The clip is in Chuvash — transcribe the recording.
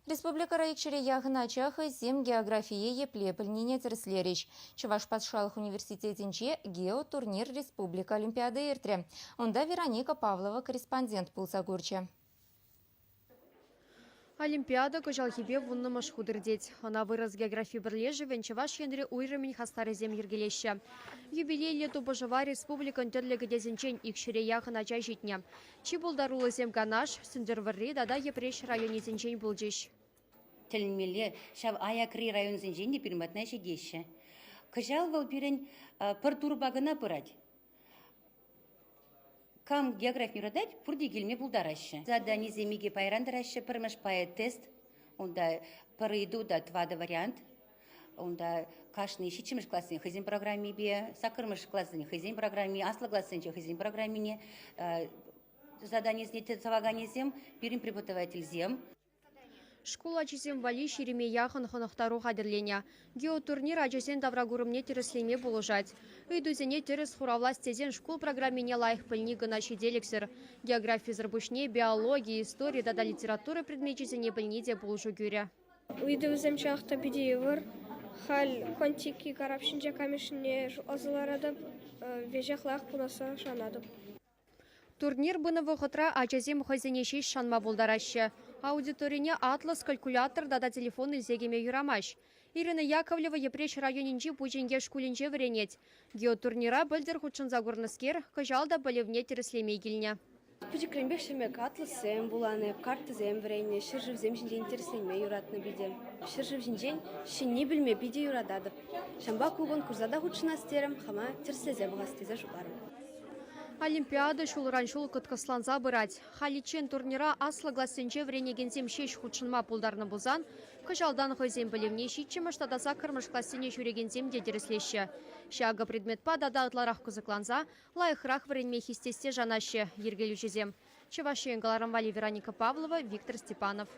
Республикӑра икҫӗре яхӑн ача хӑйсем географие епле пӗлнине тӗрӗслерӗҫ. Чӑваш патшалӑх университетӗнче геотурнир республика олимпиади иртрӗ. Унта Вероника Павлова корреспондент пулса курчӗ. Олимпиада кӑҫалхипе вуннӑмӗш хут иртет. Ӑна Вырӑс географи пӗрлешӗвӗн Чӑваш Енри уйрӑмӗн хастарӗсем йӗркелеҫҫӗ. Юбилейлӗ тупӑшӑва республикӑн тӗрлӗ кӗтесӗнчен икҫӗре яхӑн ача ҫитнӗ. Чи пултаруллисем Канаш, Сӗнтӗрвӑрри тата Йӗпреҫ районӗсенчен пулчӗҫ. Тӗлӗнмелле, ҫав аякри районсенчен те пирӗн патна ҫитеҫҫӗ. Кӑҫал вӑл пирӗн пӗр турпа кӑна пырать. Кам географи юратать, пурте килме пултараҫҫӗ. Заданисем икӗ пайран тӑраҫҫӗ. Пӗрремӗш пайӗ тест, унта пӗр ыйту та тӑватӑ вариант. Унта кашни ҫиччӗмӗш классен хӑйсен программипе, саккӑрмӗш классен хӑйсен программи, аслӑ классенче хӑйсен программине заданисене тӑваканӗсем пирӗн преподавательсем. Шкул ачисем валли ҫирӗме яхӑн хӑнӑхтару хатӗрленӗ. Геотурнир ачасен тавракурӑмне тӗрӗслеме пулӑшать. Ыйтусене тӗрӗс хуравлас тесен шкул программине лайӑх пӗлни кӑна ҫителӗксӗр. Географисӗр пуҫне биологи, истори тата литература предмечӗсене пӗлни те пулӑшу кӳрӗ. Ыйтӑвӗсем чӑнах та питӗ йывӑр. Халь Контики карап ҫинче камишне шутласа ларатӑп, веҫех лайӑх пуласса шанатӑп. Турнир пынӑ вӑхӑтра ачасем хӑйсене ҫеҫ шанма пултараҫҫӗ. Аудиторине атлас, калькулятор тата телефон илсе кӗме юрамасть. Ирина Яковлева Йӗпреҫ районӗнчи Пучинке шкулӗнче вӗренет. Геотурнира пӗлтӗр хутшӑнса курнӑскер кӑҫал та пӗлӗвне тӗрӗслеме килнӗ. Пӗчӗкренпех ҫӗмӗк атлассем вуланӑ, карттӑсем вӗреннӗ, ҫӗршывсем ҫинчен интересленме юратнӑ питӗ. Ҫӗршыв ҫинчен ҫӗнни пӗлме питӗ юрататӑп. Ҫавӑнпа ку конкурса та хутшӑнас терӗм, хама тӗрӗслесе пӑхас тесе шутларӑм. Олимпиада ҫулран-ҫул кӑткӑсланса пырать. Халиччен турнира аслӑ классенче вӗренекенсем ҫеҫ хутшӑнма пултарнӑ пулсан, кӑҫалтан хӑйсен пӗлӗвне ҫиччӗмӗш тата саккӑрмӗш классене ҫӳрекенсем те тӗрӗслеҫҫӗ. Ҫакӑ предметпа тата ытларах кӑсӑкланса, лайӑхрах вӗренме хистессе шанаҫҫӗ йӗркелӳҫӗсем. Чӑваш Ен кӑларӑм валли Вероника Павлова, Виктор Степанов.